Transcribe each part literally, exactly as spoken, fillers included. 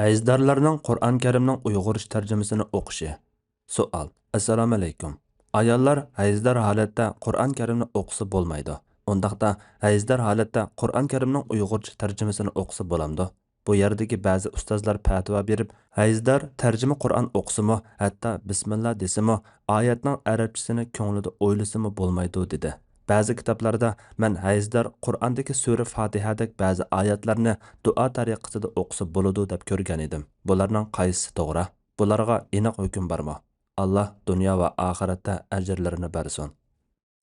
ھەيزدارلارنىڭ قۇرئان كەرىمنىڭ ئۇيغۇرچە تەرجىمىسىنى ئوقۇشى. سوئال. ئەسسالامۇئەلەيكۇم. ئاياللار ھەيزدار ھالەتتە قۇرئان كەرىمنى ئوقۇسا بولمايدۇ. ئۇنداقتا ھەيزدار ھالەتتە قۇرئان كەرىمنىڭ ئۇيغۇرچە تەرجىمىسىنى ئوقۇسا بولامدۇ؟ بۇ يەردىكى بەزى ئۇستازلار پەتىۋا بېرىپ، ھەيزدار تەرجىمە قۇرئان ئوقۇسىمۇ، ھەتتا بىسمىللا دېسىمۇ، ئايەتنىڭ ئەرەبچىسىنى كۆڭلىدە ئويلىسىمۇ بولمايدۇ، دېدى. بەزى كىتابلاردا مەن ھەيزدار قۇرئاندىكى سۈرە فاتىھەدەك بەزى ئايەتلەرنى دۇئا تەرىقىسىدە ئوقۇسا بولىدۇ دەپ كۆرگەن ئىدىم. بۇلارنىڭ قايسىسى توغرا؟ بۇلارغا ئېنىق ھۆكۈم بارمۇ؟ ئاللا دۇنيا ۋە ئاخىرەتتە ئەجىرلىرىنى بەرسۇن.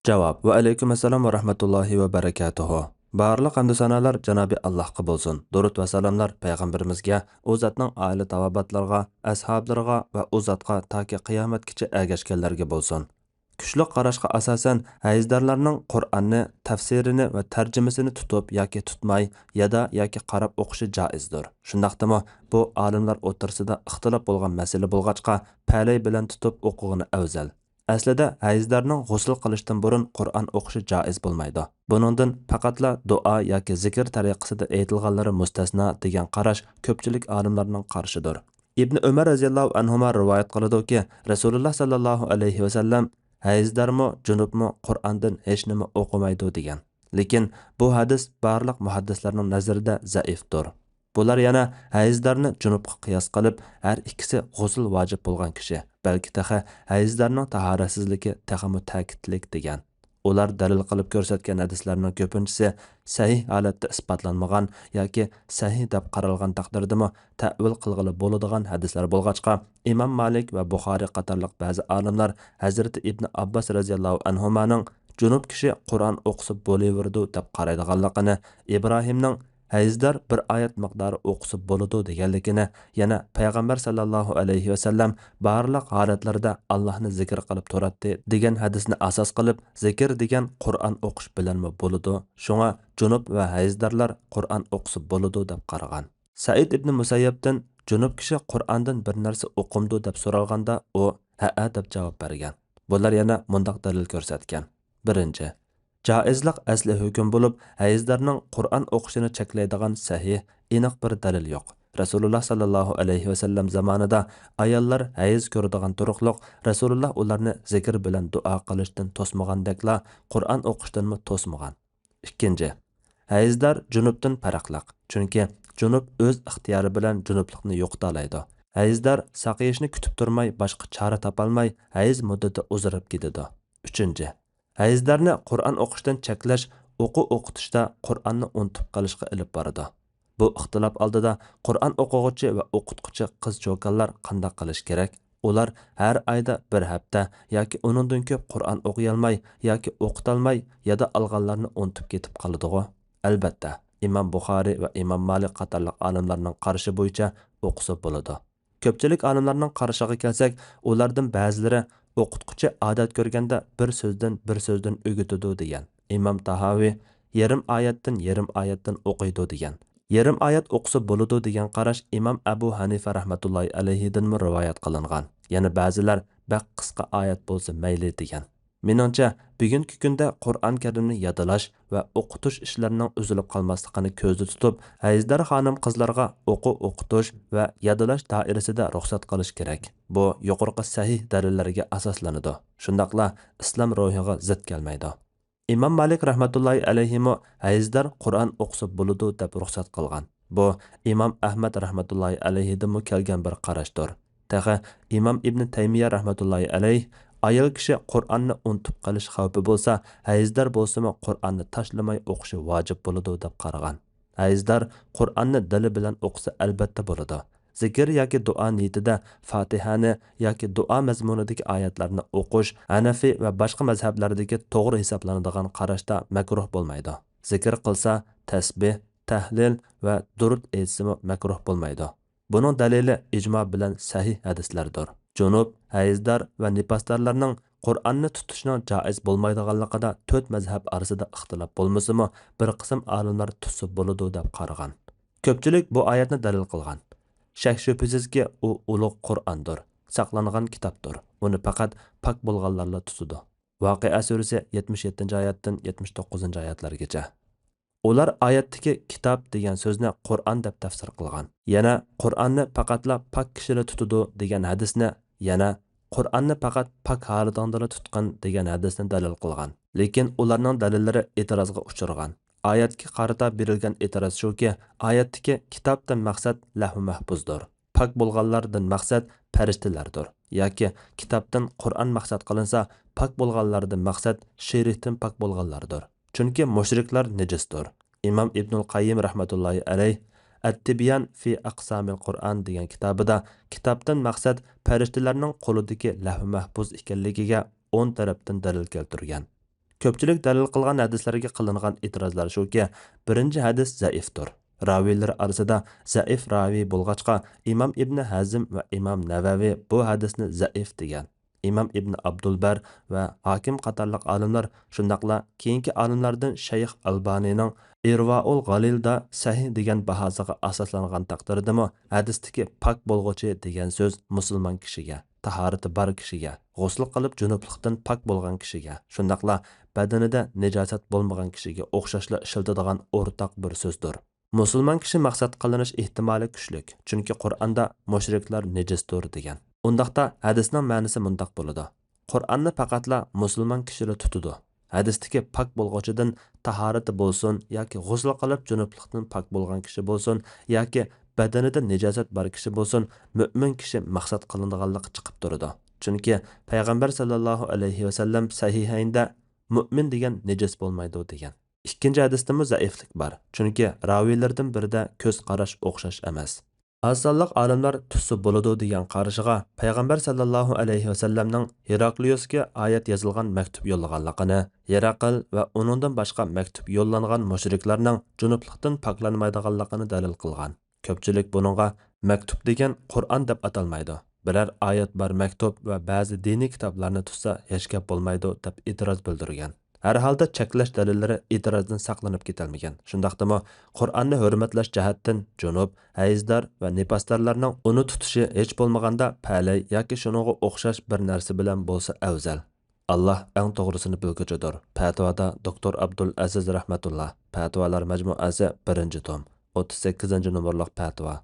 جاۋاب. ۋەئەلەيكۇم ئەسسالام ۋە رەھمەتۇللاھى ۋە بەرىكاتۇھۇ. بارلىق ھەمدۇ سانالار جانابى ئاللاھقا بولسۇن. دۇرۇت ۋە سالاملار پەيغەمبىرىمىزگە، ئۇ زاتنىڭ ئائىلە تاۋابىئاتلىرىغا، ئەسھابلىرىغا ۋە ئۇ زاتقا تاكى قىيامەتكىچە ئەگەشكەنلەرگە بولسۇن. كۈچلۈك قاراشقا ئاساسەن، ھەيزدارلارنىڭ قۇرئاننى، تەپسىرىنى ۋە تەرجىمىسىنى تۇتۇپ ياكى تۇتماي، يادا ياكى قاراپ ئوقۇشى جائىزدۇر. شۇنداقتىمۇ، بۇ ئالىملار ئوتتۇرىسىدا ئىختىلاپ بولغان مەسىلە بولغاچقا، پەلەي بىلەن تۇتۇپ ئوقۇغىنى ئەۋزەل. ئەسلىدە ھەيزدارنىڭ غۇسۇل قىلىشتىن بۇرۇن قۇرئان ئوقۇشى جائىز بولمايدۇ. بۇنىڭدىن پەقەتلا دۇئا ياكى زىكىر تەرىقىسىدە ئېيتىلغانلىرى مۇستەسنا دېگەن قاراش كۆپچىلىك ئالىملارنىڭ قارىشىدۇر. ئىبنى ئۆمەر رەزىياللاھۇ ئەنھۇما رىۋايەت قىلىدۇكى، رەسۇلۇللا ساللاللاھۇ ئەلەيھى ۋەسەللەم، ھەيزدارمۇ، جۇنۇپمۇ قۇرئاندىن ھېچنېمە ئوقۇمايدۇ، دېگەن. لېكىن بۇ ھەدىس بارلىق مۇھەددىسلەرنىڭ نەزىرىدە زەئىفتۇر. بۇلار يەنە ھەيزدارنى جۇنۇپقا قىياس قىلىپ، ھەر ئىككىسى غۇسۇل ۋاجىپ بولغان كىشى، بەلكى تېخى ھەيزدارنىڭ تاھارەتسىزلىكى تېخىمۇ تەكىتلىك، دېگەن. ئۇلار دەلىل قىلىپ كۆرسەتكەن ھەدىسلەرنىڭ كۆپىنچىسى سەھىھ ھالەتتە ئىسپاتلانمىغان ياكى سەھىھ دەپ قارالغان تەقدىردىمۇ، تەئۋىل قىلغىلى بولىدىغان ھەدىسلەر بولغاچقا، ئىمام مالىك ۋە بۇخارىي قاتارلىق بەزى ئالىملار ھەزرىتى ئىبنى ئابباس رەزىياللاھۇ ئەنھۇمانىڭ جۇنۇپ كىشى قۇرئان ئوقۇسا بولۇۋېرىدۇ دەپ قارايدىغانلىقىنى، ئىبراھىمنىڭ ھەيزدار بىر ئايەت مىقدارى ئوقۇسا بولىدۇ دېگەنلىكىنى، يەنە پەيغەمبەر ساللاللاھۇ ئەلەيھى ۋەسەللەم بارلىق ھالەتلىرىدە ئاللاھنى زىكىر قىلىپ تۇراتتى دېگەن ھەدىسنى ئاساس قىلىپ، زىكىر دېگەن قۇرئان ئوقۇش بىلەنمۇ بولىدۇ، شۇڭا جۇنۇپ ۋە ھەيزدارلار قۇرئان ئوقۇسا بولىدۇ دەپ قارىغان. سەئىد ئىبنى مۇسەييەبتىن جۇنۇپ كىشى قۇرئاندىن بىر نەرسە ئوقۇمدۇ دەپ سورالغاندا، ئۇ ھەئە دەپ جاۋاب بەرگەن. بۇلار يەنە مۇنداق دەلىل كۆرسەتكەن. بىرىنچى، جائىزلىق ئەسلى ھۆكۈم بولۇپ، ھەيزدارنىڭ قۇرئان ئوقۇشىنى چەكلەيدىغان سەھىھ، ئېنىق بىر دەلىل يوق. رەسۇلۇللا ساللاللاھۇ ئەلەيھى ۋەسەللەم زامانىدا ئاياللار ھەيز كۆرىدىغان تۇرۇقلۇق، رەسۇلۇللا ئۇلارنى زىكىر بىلەن دۇئا قىلىشتىن توسمىغاندەكلا، قۇرئان ئوقۇشتىنمۇ توسمىغان. ئىككىنچى، ھەيزدار جۇنۇپتىن پەرقلىق، چۈنكى جۇنۇپ ئۆز ئىختىيارى بىلەن جۇنۇپلۇقنى يوقىتالايدۇ. ھەيزدار ساقىيىشنى كۈتۈپ تۇرماي، باشقا چارە تاپالماي، ھەيز مۇددىتى ئۇزىرىپ كېتىدۇ. ئۈچىنچى، ھەيزدارنى قۇرئان ئوقۇشتىن چەكلەش ئوقۇ ئوقۇتۇشتا قۇرئاننى ئۇنتۇپ قېلىشقا ئېلىپ بارىدۇ. بۇ ئىختىلاپ ئالدىدا قۇرئان ئوقۇغۇچى ۋە ئوقۇتقۇچى قىز چوكانلار قانداق قىلىشى كېرەك؟ ئۇلار ھەر ئايدا بىر ھەپتە ياكى ئۇنىڭدىن كۆپ قۇرئان ئوقۇيالماي ياكى ئوقۇتالماي يادا ئالغانلارنى ئۇنتۇپ كېتىپ قالىدىغۇ؟ ئەلبەتتە، ئىمام بۇخارىي ۋە ئىمام مالىك قاتارلىق ئالىملارنىڭ قارىشى بويىچە ئوقۇسا بولىدۇ. كۆپچىلىك ئالىملارنىڭ قارىشىغا كەلسەك، ئۇلاردىن بەزىلىرى ئوقۇتقۇچى ئادەت كۆرگەندە بىر سۆزدىن بىر سۆزدىن ئۆگىتىدۇ دېگەن. ئىمام تاھاۋى يېرىم ئايەتتىن يېرىم ئايەتتىن ئوقۇيدۇ دېگەن. يېرىم ئايەت ئوقۇسا بولىدۇ دېگەن قاراش ئىمام ئەبۇ ھەنىفە رەھمەتۇللاھى ئەلەيھىدىنمۇ رىۋايەت قىلىنغان. يەنە بەزىلەر بەك قىسقا ئايەت بولسا مەيلى دېگەن. مېنىڭچە، بۈگۈنكى كۈندە قۇرئان كەرىمنى يادلاش ۋە ئوقۇتۇش ئىشلىرىنىڭ ئۈزۈلۈپ قالماسلىقىنى كۆزدە تۇتۇپ، ھەيزدار خانىم-قىزلارغا ئوقۇ ئوقۇتۇش ۋە يادلاش دائىرىسىدە رۇخسەت قىلىش كېرەك. بۇ يۇقىرىقى سەھىھ دەلىللەرگە ئاساسلىنىدۇ. شۇنداقلا ئىسلام روھىغا زىت كەلمەيدۇ. ئىمام مالىك رەھمەتۇللاھى ئەلەيھىمۇ ھەيزدار قۇرئان ئوقۇسا بولىدۇ دەپ رۇخسەت قىلغان. بۇ ئىمام ئەھمەد رەھمەتۇللاھى ئەلەيھىدىنمۇ كەلگەن بىر قاراشتۇر. تېخى ئىمام ئىبنى تەيمىيە رەھمەتۇللاھى ئەلەيھ، ئايال كىشى قۇرئاننى ئۇنتۇپ قېلىش خەۋپى بولسا، ھەيزدار بولسىمۇ قۇرئاننى تاشلىماي ئوقۇشى ۋاجىپ بولىدۇ دەپ قارىغان. ھەيزدار قۇرئاننى دىلى بىلەن ئوقۇسا ئەلبەتتە بولىدۇ. زىكىر ياكى دۇئا نىيىتىدە فاتىھەنى ياكى دۇئا مەزمۇنىدىكى ئايەتلەرنى ئوقۇش ھەنەفىي ۋە باشقا مەزھەپلەردىكى توغرا ھېسابلىنىدىغان قاراشتا مەكرۇھ بولمايدۇ. زىكىر قىلسا، تەسبىھ، تەھلىل ۋە دۇرۇت ئېيتسىمۇ مەكرۇھ بولمايدۇ. بۇنىڭ دەلىلى ئىجما بىلەن سەھىھ ھەدىسلەردۇر. جۇنۇپ، ھەيزدار ۋە نىپاسدارلارنىڭ قۇرئاننى تۇتۇشنىڭ جائىز بولمايدىغانلىقىدا تۆت مەزھەپ ئارىسىدا ئىختىلاپ بولمىسىمۇ، بىر قىسىم ئالىملار تۇتسا بولىدۇ دەپ قارىغان. كۆپچىلىك بۇ ئايەتنى دەلىل قىلغان. شەك-شۈبھىسىزكى، ئۇ ئۇلۇغ قۇرئاندۇر، ساقلانغان كىتابتۇر. ئۇنى پەقەت پاك بولغانلارلا تۇتىدۇ. ۋاقىئە سۈرىسى يەتمىش يەتتىنچى ئايەتتىن يەتمىش توققۇزىنچى ئايەتلەرگىچە. ئۇلار ئايەتتىكى كىتاب دېگەن سۆزنى قۇرئان دەپ تەپسىر قىلغان. يەنە قۇرئاننى پەقەتلا پاك كىشىلەر تۇتىدۇ دېگەن ھەدىسنى، يەنە قۇرئاننى پەقەت پاك ھالىتىڭدىلا تۇتقىن دېگەن ھەدىسنى دەلىل قىلغان. لېكىن ئۇلارنىڭ دەلىللىرى ئېتىرازغا ئۇچرىغان. ئايەتكە قارىتا بېرىلگەن ئېتىراز شۇكى، ئايەتتىكى كىتابتىن مەقسەت لەھۋ مەھپۇزدۇر. پاك بولغانلاردىن مەقسەت پەرىشتىلەردۇر. ياكى كىتابتىن قۇرئان مەقسەت قىلىنسا، پاك بولغانلاردىن مەقسەت شېرىكتىن پاك بولغانلاردۇر. چۈنكى مۇشرىكلار نىجىستۇر. ئىمام ئىبنۇل قەييىم رەھمەتۇللاھى ئەلەيھ ئەت-تىبيان فى ئەقسامىل قۇرئان دېگەن كىتابىدا كىتابتىن مەقسەت پەرىشتىلەرنىڭ قولىدىكى لەھۋ مەھپۇز ئىكەنلىكىگە ئون تەرەپتىن دەلىل كەلتۈرگەن. كۆپچىلىك دەلىل قىلغان ھەدىسلەرگە قىلىنغان ئېتىرازلار شۇكى، بىرىنچى ھەدىس زەئىفتۇر. راۋىيلىرى ئارىسىدا زەئىف راۋىي بولغاچقا، ئىمام ئىبنى ھەزم ۋە ئىمام نەۋەۋى بۇ ھەدىسنى زەئىف دېگەن. ئىمام ئىبنى ئابدۇلبەر ۋە ھاكىم قاتارلىق ئالىملار، شۇنداقلا كېيىنكى ئالىملاردىن شەيخ ئەلبانىنىڭ ئىرۋائۇل غالىلدا سەھىھ دېگەن باھاسىغا ئاساسلانغان تەقدىردىمۇ، ھەدىستىكى پاك بولغۇچى دېگەن سۆز مۇسۇلمان كىشىگە، تاھارىتى بار كىشىگە، غۇسل قىلىپ جۇنۇپلۇقتىن پاك بولغان كىشىگە، شۇنداقلا بەدىنىدە نىجاسەت بولمىغان كىشىگە ئوخشاشلا ئىشلىتىدىغان ئورتاق بىر سۆزدۇر. مۇسۇلمان كىشى مەقسەت قىلىنىش ئېھتىمالى كۈچلۈك، چۈنكى قۇرئاندا مۇشرىكلار نىجىستۇر دېگەن. ئۇنداقتا ھەدىسنىڭ مەنىسى مۇنداق بولىدۇ: قۇرئاننى پەقەتلا مۇسۇلمان كىشىلەر تۇتىدۇ. ھەدىستىكى پاك بولغۇچىدىن تاھارىتى بولسۇن ياكى غۇسل قىلىپ جۇنۇپلۇقتىن پاك بولغان كىشى بولسۇن ياكى بەدىنىدە نىجاسەت بار كىشى بولسۇن، مۆمىن كىشى مەقسەت قىلىنىدىغانلىقى چىقىپ تۇرىدۇ. چۈنكى پەيغەمبەر سەللەللاھۇ ئەلەيھى ۋەسەللەم سەھىھەيندە مۆمىن دېگەن نىجىس بولمايدۇ دېگەن. ئىككىنچى ھەدىستىمۇ زەئىفلىك بار، چۈنكى راۋىيلىرىدىن بىرىدە كۆز قاراش ئوخشاش ئەمەس. ئاز سانلىق ئالىملار تۇتسا بولىدۇ دېگەن قارىشىغا پەيغەمبەر سەللەللاھۇ ئەلەيھى ۋەسەللەمنىڭ ھېراكلىيۇسكە ئايەت يېزىلغان مەكتۇپ يوللىغانلىقىنى، ھېراقىل ۋە ئۇنىڭدىن باشقا مەكتۇپ يوللانغان مۇشرىكلارنىڭ جۇنۇپلۇقتىن پاكلانمايدىغانلىقىنى دەلىل قىلغان. كۆپچىلىك بۇنىڭغا مەكتۇپ دېگەن قۇرئان دەپ ئاتالمايدۇ. بىرەر ئايەت بار مەكتۇپ ۋە بەزى دىنىي كىتابلارنى تۇتسا ھېچ گەپ بولمايدۇ، دەپ ئېتىراز بىلدۈرگەن. ھەر ھالدا چەكلەش دەلىللىرى ئېتىرازدىن ساقلىنىپ كېتەلمىگەن. شۇنداقتىمۇ قۇرئاننى ھۆرمەتلەش جەھەتتىن جۇنۇپ، ھەيزدار ۋە نىپاسدارلارنىڭ ئۇنى تۇتۇشى ھېچ بولمىغاندا پەلەي ياكى شۇنىڭغا ئوخشاش بىر نەرسە بىلەن بولسا ئەۋزەل. ئاللا ئەڭ توغرىسىنى بىلگۈچىدۇر. پەتىۋادا دوكتور ئابدۇل ئەزىز رەھمەتۇللا، پەتىۋالار مەجمۇئەسى، بىرىنچى توم، ئوتتۇز سەككىزىنچى نومۇرلۇق پەتىۋا.